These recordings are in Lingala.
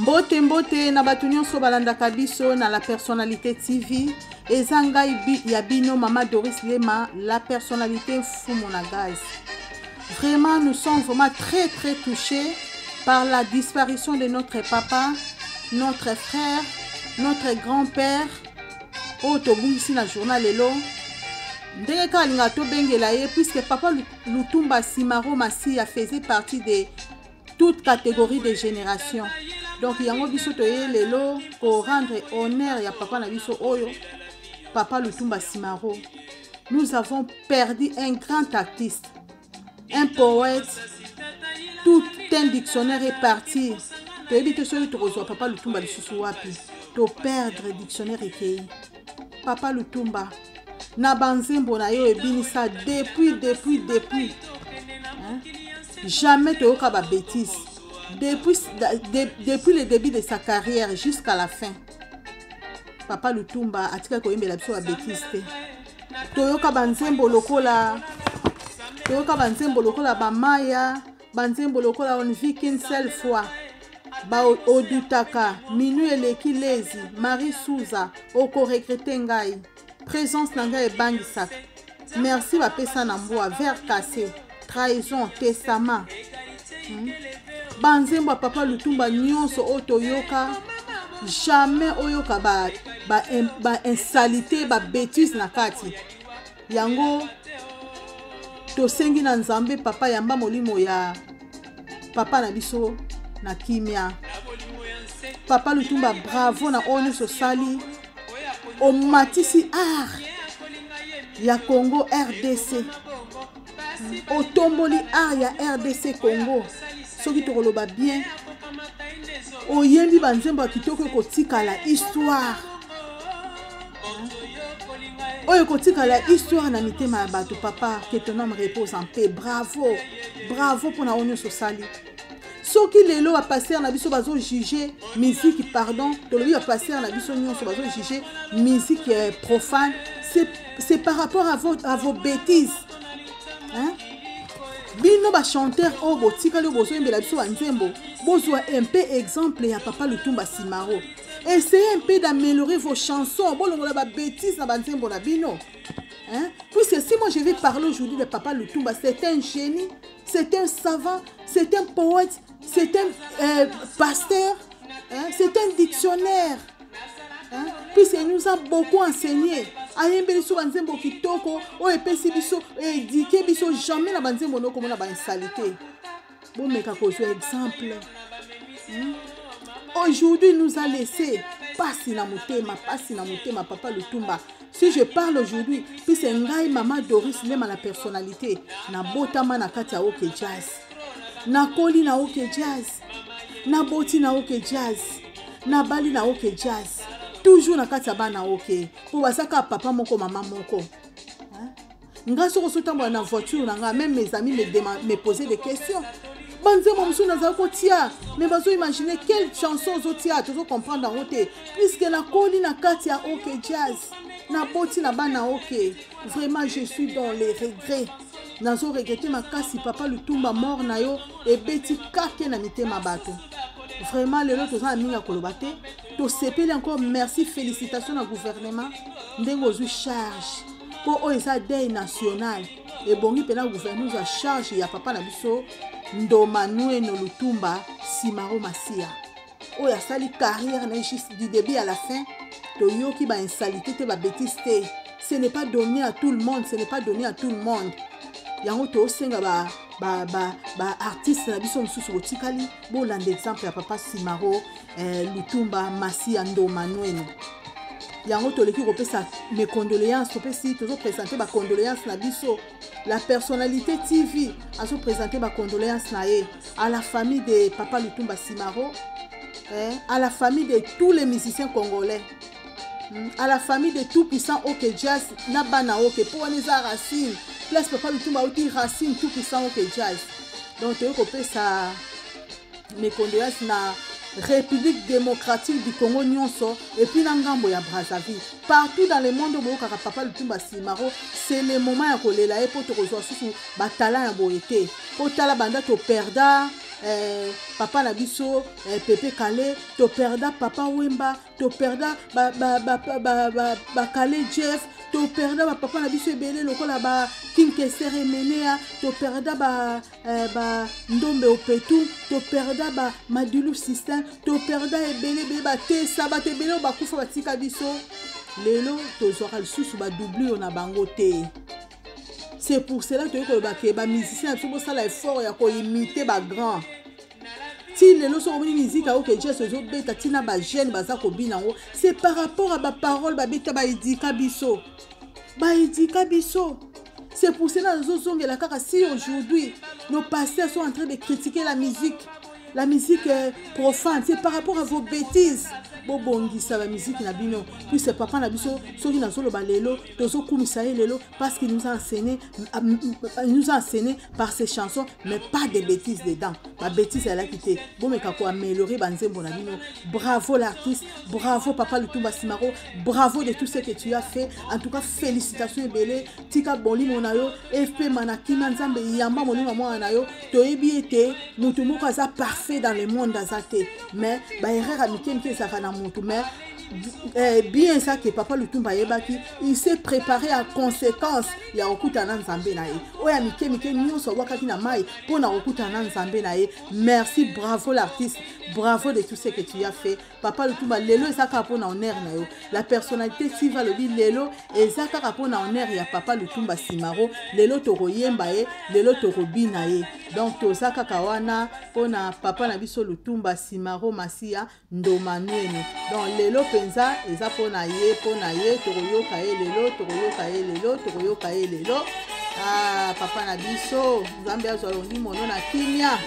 Mbote mbote na bato nyonso balandaka biso na la personnalité TV. Eza ngai bi, ya bino mama Doris Lema, la personnalité mfumu na gaz. Vraiment, nous sommes vraiment très très touchés par la disparition de notre papa, notre frère, notre grand-père. Oyo tobungisi na journal lelo ndenge kaka alingaka tobengela ye puisque papa Lutumba Simaro Masiya faisait partie de toute catégorie de génération. Donc yango biso toye lelo ko rendre honneur ya papa na biso oyo papa Lutumba Simaro. Nous avons perdu un grand artiste, un poète, tout un dictionnaire est parti. Toyebi te soki tokozwa papa Lutumba lisusu wapi. To perdre dictionnaire ekei. Papa Lutumba na banzembo na yo ebinisa depuis depuis depuis hein? Jamais toyoka ba bêtises depuis, de, depuis le début de sa carrière jusqu'à la fin. Papa Lutumba atikaki koyembela biso ba bêtises te. Toyoka banzembo lokola toyoka banzembo lokola bamaya, banzembo lokola on vit qu'une seule fois, ba odutaka minu eleki lezi, Marie Souza okoregrete ngai, présence na ngai ebangisaka, merci bapesa na mbwa, verre cassé, trahison, testament. Banzembo ya papa Lutumba nyonso oyo toyoka, jamais oyoka ba, ba, ba insalité, ba bêtise na kati. Yango tosengi na Nzambe papa yamba molimo ya papa na biso na kimia. Papa Lutumba bravo na oyo nyonso osali, omatisi art ya Congo RDC, otomboli art ya RDC Congo. Soki tokoloba bien, oyembi banzembo ya kitoko ekotikala histoire, oyo ekotikala histoire na mitema ya bato. Papa, que ton âme repose en paix. Bravo, bravo mpona oyo nyonso osali. Soki lelo ba pasteur na biso bazo juger musique, pardon, tolobi ba pasteur na biso nyonso bazo juger musique profane, c'est par rapport à vos bêtises, hein? Bino ba chanteur oyo botikali oyo bozoyembela biso ba nzembo, bozwa un peu exemple ya papa Lutumba Simaro. Essayez un peu d'améliorer vos chansons, bolongola ba bêtises na ba nzembo na bino, hein? Puisque si moi je vais parler aujourd'hui de papa Lutumba, c'est un génie, c'est un savant, c'est un poète, c'est un pasteur, hein? C'est un dictionnaire, hein? Puisqu'il nous a beaucoup enseigné. Ayembeli biso ba nzembo kitoko oyo epesi biso, éduqué biso, jamais na ba nzembo noko mona ba insalité. Bomeka kozwa exemple. Aujourd'hui nous a laissé pasi na motema, pasi na motema papa Lutumba. Si je parle aujourd'hui, puis c'est ngai mama Doris Lema la personnalité na botama na kati ya OK Jazz. Na koli na OK Jazz. Na boti na OK Jazz. Na bali na OK Jazz. Toujours na kati ya bana OK. Po basaka papa moko mama moko. Hein? Nga soko sotambola na voiture na nga, même mes amis me posaient des questions. Banzembo mosusu nazali kotia, mais bazo imaginer quelle chanson ozotia, tozo comprendre yango te. Puisque nakoli na kati ya OK Jazz, naboti na bana OK. Vraiment je suis dans les regrets. Nazo regretter makasi papa Lutumba mort na yo ebeti kake na mitema bato. Vraiment lelo toza na mingi ya koloba te. Tosepeli encore, merci, félicitations na gouvernement ndenge ozwi charge po oyo eza deuil national. Ebongi mpena gouvernement ozwa charge ya papa na biso Ndoma Nweno Lutumba Simaro Masiya oyo asali carrière na ye juste du début à la fin. Toyoki ba insalité te, ba bêtise te. Ce n'est pas donné à tout le monde, ce n'est pas donné à tout le monde. Yango tosenga ba artiste na biso mosusu botikali, bolanda exemple ya papa Simaro Lutumba Masiya Ndoma Nweno. Yango toleki kopesa mes condoléances, topesi, tozo présenter ba condoléances na biso. La personnalité TV azo présenter ba condoléances na ye à la famille de papa Lutumba Simaro, hein, à la famille de tous les musiciens congolais, à la famille de tout puissant OK Jazz na bana OK po wana eza racine place papa Lutumba auti racine tout puissant OK Jazz. Donc toyei kopesa mes condoléances na République démocratique du Congo nyonso et puis na ngambo ya Brazzaville, partout dans le monde boyokaka papa Lutumba Simaro, c'est le moment ya kolela ye po tokozwa susu ba talent ya boye te. Po tala banda to perda eh, papa na biso eh, Pepe Kale, toperda Papa Wemba, toperda bakale ba, ba, ba, ba, ba, ba Jeff, toperda bapapa na biso ebele lokola ba King Kester Emenea, toperda ba, eh, ba Ndombe Opetu, toperda ba Madilu System, toperda ebele ebele batesa bato ebele oyo bakufa batika biso. Lelo tozwaka lisusu badoublure na bango te. C'est pour cela toyei koloba ke bamusicien na biso bosala effort ya koimite bagrand. Ti lelo soki omoni miziki ya OK Jazz ezobeta ntina bajeune baza kobina yango, c'est par rapport à baparole babeta, baedika biso, baedika biso. C'est pour cela nazozongela kaka, si aujourd'hui nos pasteurs sont en train de critiquer la musique, la musique profane, c'est par rapport à vos bêtises. Bobongisa bamiziki na bino, puisque papa na biso, soki nazoloba lelo, tozokumisa ye lelo parce qu'il nous a enseigné, il nous a enseigné par ses chansons, mais pas de bêtises dedans. Babêtise ezalaki te. Bomeka koaméliorer banzembo na bino. Bravo l'artiste, bravo papa Lutumba Simaro, bravo de tout ce que tu as fait. En tout cas, félicitations ebele. Tika bolimo na yo epema na kimia. Nzambe yamba molimo mwana na yo. Toyebi ete motu moko aza parfait dans le monde aza te, mais baerreur ya mike mike ezalaka na motu. Mais bien eza ke papa Lutumba ayebaki, il s'est préparé en conséquence ya kokutana na Nzambe na ye. Oyo ya mike mike nyonso abwakaki na mai mpo na kokutana na Nzambe na ye. Merci, bravo l'artiste, bravo de tout ce que tu as fait, papa Lutumba. Lelo eza kaka mpo na honneur na yo. La personnalité Siva alobi lelo eza kaka mpo na honneur ya papa Lutumba Simaro. Lelo tokoyemba ye, lelo tokobina ye. Donc toza kaka wana mpona papa na biso Lutumba Simaro Masiya Ndoma Nwene. Donc lelo mpenza eza mpona ye, mpona ye. Tokoyoka ye lelo, tokoyoka ye lelo, tokoyoka ye lelo. Ah, papa na biso, Nzambe azwa longi mono na kimia.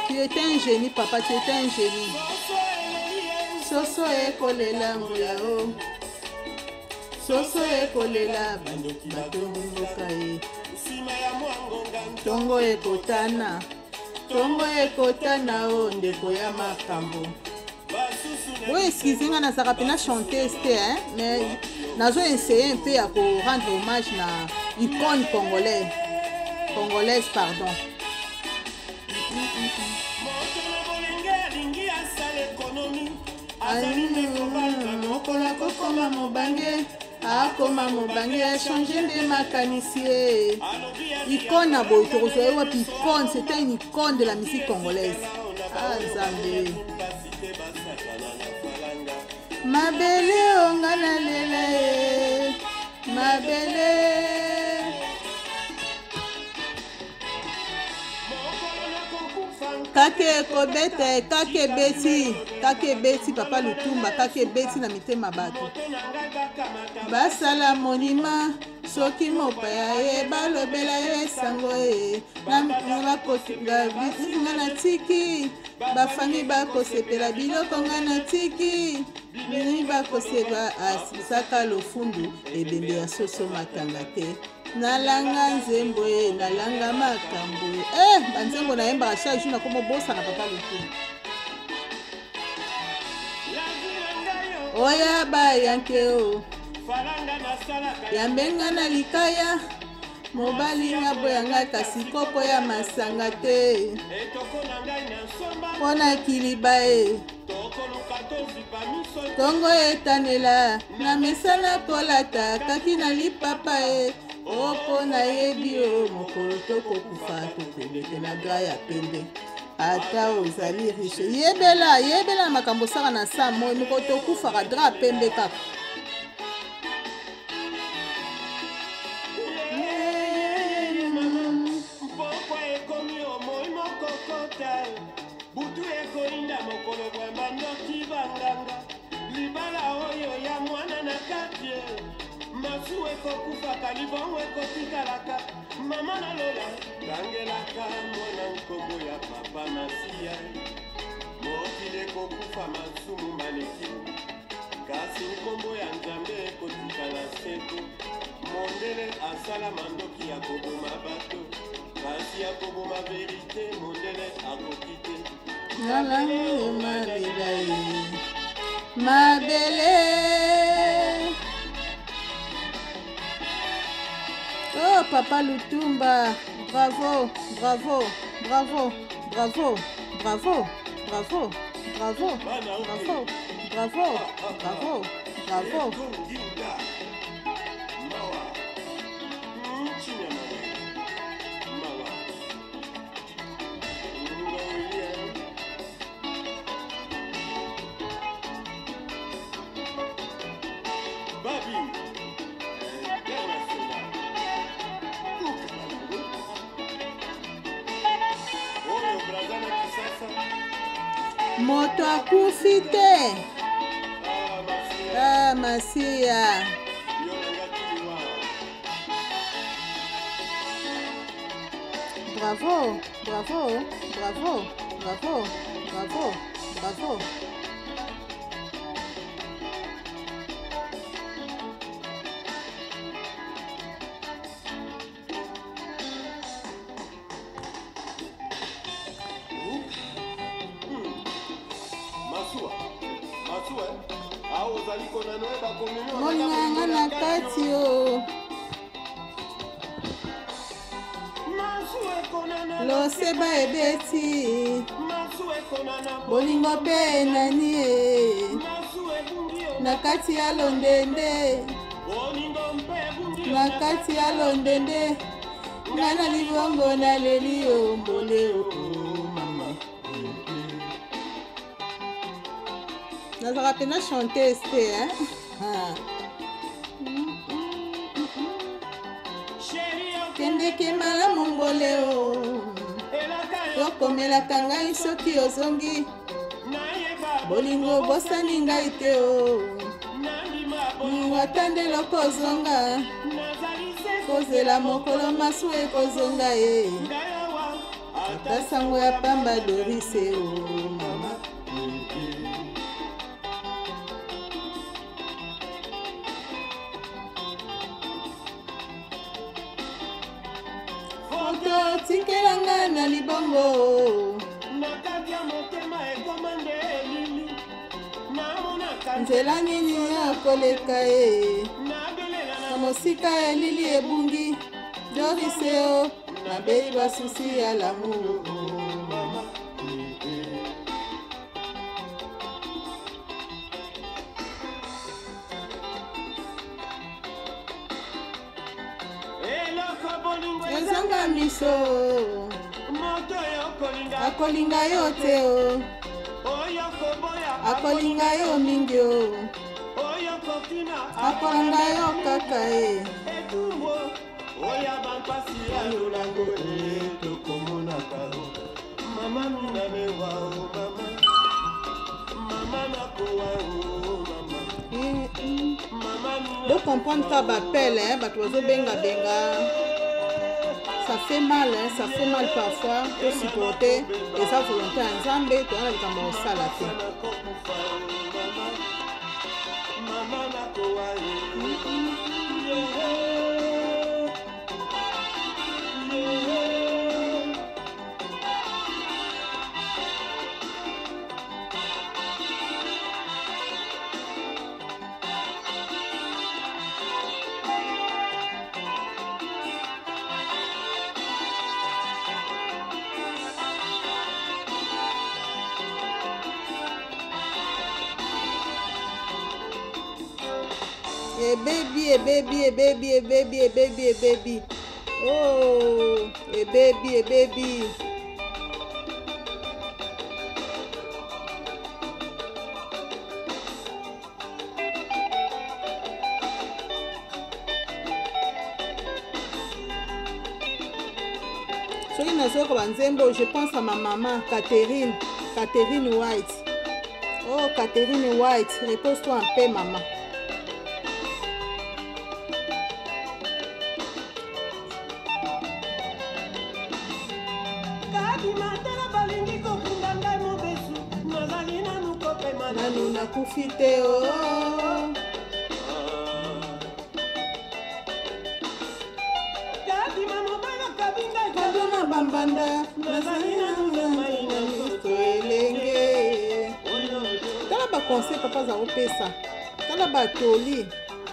Tu étais un génie, papa, tu étais un génie. Soso ekolela nguya o, soso ekolela, bandoki batongi mboka ye. Ntongo ekotana, ntongo ekotana o, ndeko ya makambo. Oyo, excuse nga, nazalaka mpena chanteuse te, hein, mais nazo essayer mpe ya korendre hommage na icône congolais, congolaise, pardon. Mokolo akokoma mobange, akoma mobange, achange nde makanisi ye. Icône na boye tokozwa ye wapi? Icône, c'était une icône de la musique congolaise. Ah, Nzambe. Mabele onga nalela ye, mabele. Kaka ekobeta, kaka ebeti, kaka ebeti papa Lutumba, kaka ebeti na mitema bato. Basala monima soki mopaya ye balobela ye sango ye nga natiki, bafami bakosepela biloko nga natiki, bini bakoseba asaka lofundu ebembe ya soso matanga te. Nalanga nzembo ye, nalanga makambo ye. Eh, banzembo nayembaka chaque jour, nakoma bosana. Papa Lutumba oya bayanke o yambenga na likaya, mobali nga boya ngai kasi kopo ya masanga te mpo na kiliba ye. Ntongo etanela na mesana kolata kaki na lipapa ye o, mpo nayebi o mokolo tokokufa tokobetela drap ya pembe. Ata ozali riche, yebela, yebela na makambo osaka na sa moi. Mokolo tokufaka, drap ya pembe kaka. Pokwa ekomi, omoi mokokota, butu ekoyinda, mokolo bwamba ndoki banganga. Libala oyo ya mwana na kati, masuwa ekokufaka, libongo ekotikalaka. Mama na lola, tangelaka mwana nkombo ya papa Masiya. Mokili ekokufa, masumu maleki, kasi nkombo ya Nzambe ekotikala seko. Mondele asala mandoki ya koboma bato, kasi ya koboma vérité mondele akoki te. Nalanga malela ye. Mabele. Oh papa Lutumba, bravo, bravo, bravo, bravo, bravo, bravo, bravo, bravo, bravo, bravo, bravo. Moto akufi te. Ah, masiya. Bravo, bravo, bravo, bravo, bravo, bravo. Monanga na kati o loseba ebeti bolingo mpe enani e na kati ya londende na kati ya londende nga na libongo naleli o mbole o mama. Nazalaka mpena chanteuse te, hein? Kendeke malamu mbole o, yokomelaka ngai soki ozongi, bolingo obosani ngai te o, ata nde loko ozonga, kozela mokolo masu ekozonga ye, ata sango ya pamba Dorise o mama. Foto tikelanga na libongo na kati ya motema ekoma nde elili namonaka nzela nini ya koleka ye nabelela na mosika elili ebungi Dorise o, nabeli basusi ya lamour. Mama. Eloko bolingo ezanga miso, moto oyo okolinga akolinga yo te o, oyo koboya akolinga yo mingi o, oyo kokima akolanga yo kaka ye. Etumbo oya bampasi ya lolango e tokomonaka o mama mina mewa o mama mama nakowa o mama mama mina. Bocomprendre ka bapele, hein, bato bazobengabenga, ça fait mal, hein, ça fait mal parfois to supporter, eza volonté ya Nzambe, toza na likambo ya kosala te. Nakokufa o mama mama nakowa e. Yeah. Ebebi, ebebi, ebebi, ebebi, ebebi, ebebi, oh, ebebi, ebebi. Soki nazoyoka banzembo, je pense à ma maman Catherine, Catherine White. Oh Catherine White, repose-toi en paix, maman. Kadima tala balingi kokunda ngai mobesu nazali nanu kopema. Nanu nakufi te o. Kadima mobali akabi ngai. Kando na bambanda nazali nanu na mai na nzoto elenge. Tala baconseil papa aza kopesa, tala batoli,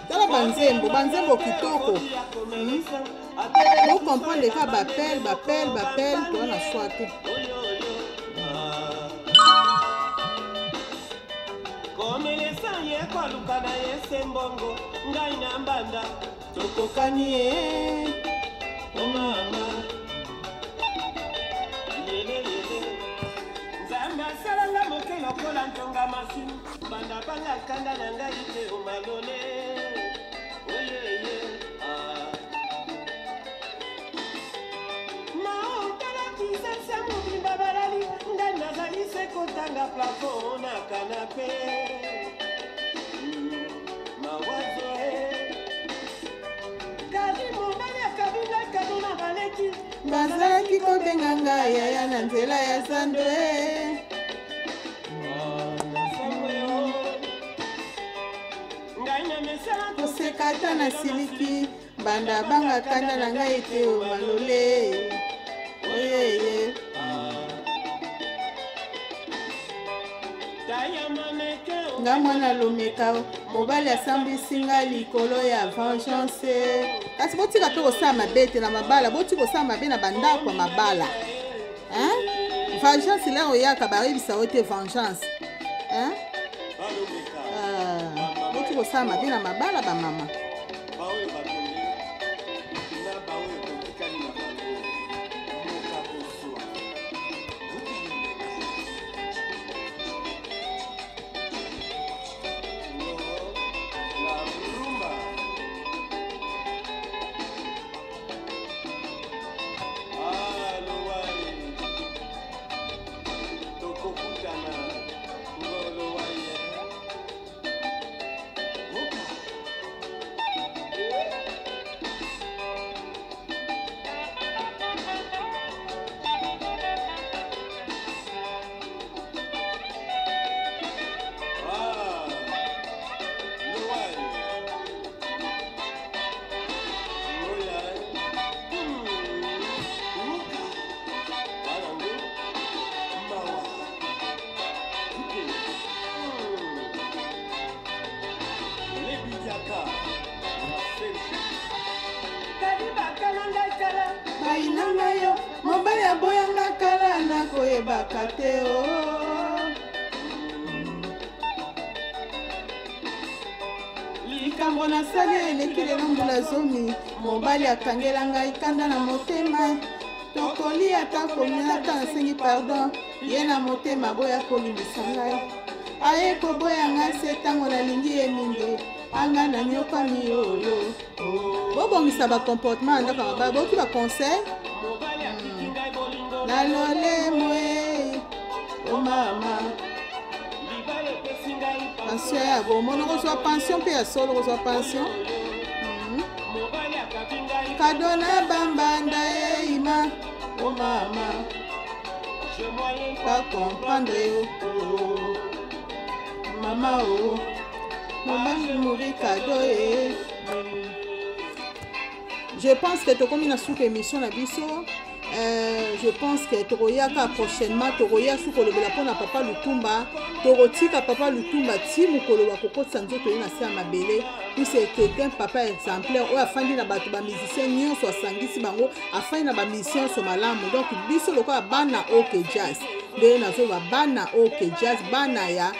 tala banzembo, banzembo kitoko. Bocomprendre kaka bapel bapel bapel, toza na swa te. Komelesa ye koluka na ye se mbongo, ngai na mbanda tokokani ye. O mama lelelele, Nzambe asalanga moke lokola ntonga masini, banda banga kanda na ngai te omalole oyeye. Maotalakisasa mobimba balali, ngai nazali se kotanga plafond na kanape. Mawazo kali mobali akabi ngai kado na baleki. Bazalaki kobenga ngai yaya na nzela ya zando e. Ngai na mesala koseka ata na siliki, banda banga kanda na ngai te o malole oyeye. Taya maneke. Nga mwana lomeka, mobali asambwisi nga likolo ya vengeance. Kasi botika mpe kosala mabe te na mabala, botika kosala mabe na bandako ya mabala, hein? Vengeance lero oyaka bayebisa yo te vengeance, hein? Balomeka. Ah, botika kosala mabe na mabala, bamama. Baoyo bakende na baoyo totikali na bango moka koswa. La rumba. Ah, lowai tokokutana ngolowai. Oka. Ah, Lowai. Ngoyai. Uka. Balango. Mawa. Uke. Lebidiaka. La Fenchi. Kalibaka na ngai kala. Bayina ngai yo, mobali aboyanga kala, nakoyebaka te o. Likambo nasali eleki lelo mbula 10, mobali akangela ngai kanda na motema. Tokoli ata komela, ata nasengi pardon, ye na motema boya kolimbisa ngai. Aye koboya ngai se ntango nalingi ye mingi, anga nanyokami oyo. Bobongisa bacomportement ya ndako ya mabala, boyoki baconseil. Mobali atiki ngai bolingo. Na lolemo e o mama. Libala epesi ngai pension ya bomona, kozwa pension mpe ya solo, kozwa pension. Mobali akabi ngai kado na bambanda eima o mama. Je moyen pas comprendre yo mama o, mobali muri kado e. Je pense que tokomi na suka émission na biso. Je pense que tokoyaka prochainement, tokoya su kolobela mpona papa Lutumba. Tokotika papa Lutumba ti mokolo bakokotisa nzoto ye na se ya mabele, puisque quelqu'un papa exemplaire oyo afandi na bato bamusicien nyonso, asangisi bango, afandi na bamusicien nyonso malamu. Donc biso lokola bana OK Jazz, ndenge nazoba bana OK Jazz, bana ya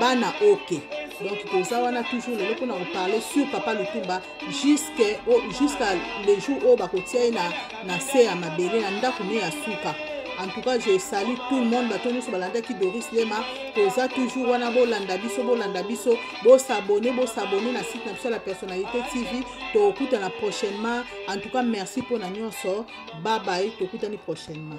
bana OK, donc toza wana toujours lelo mpona koparler sur papa Lutumba jusqu'à le jour oyo bakotia ye na se ya mabele, na ndako ne ya suka. En tout cas, je salue tout le monde, bato nyonso balandaki Doris Lema. Toza toujours wana, bolanda biso, bolanda biso, bosabone, bosabone na site na biso ya La Personnalité TV. Tokutana prochainement. En tout cas, merci mpona nyonso. Babai, tokutani prochainement.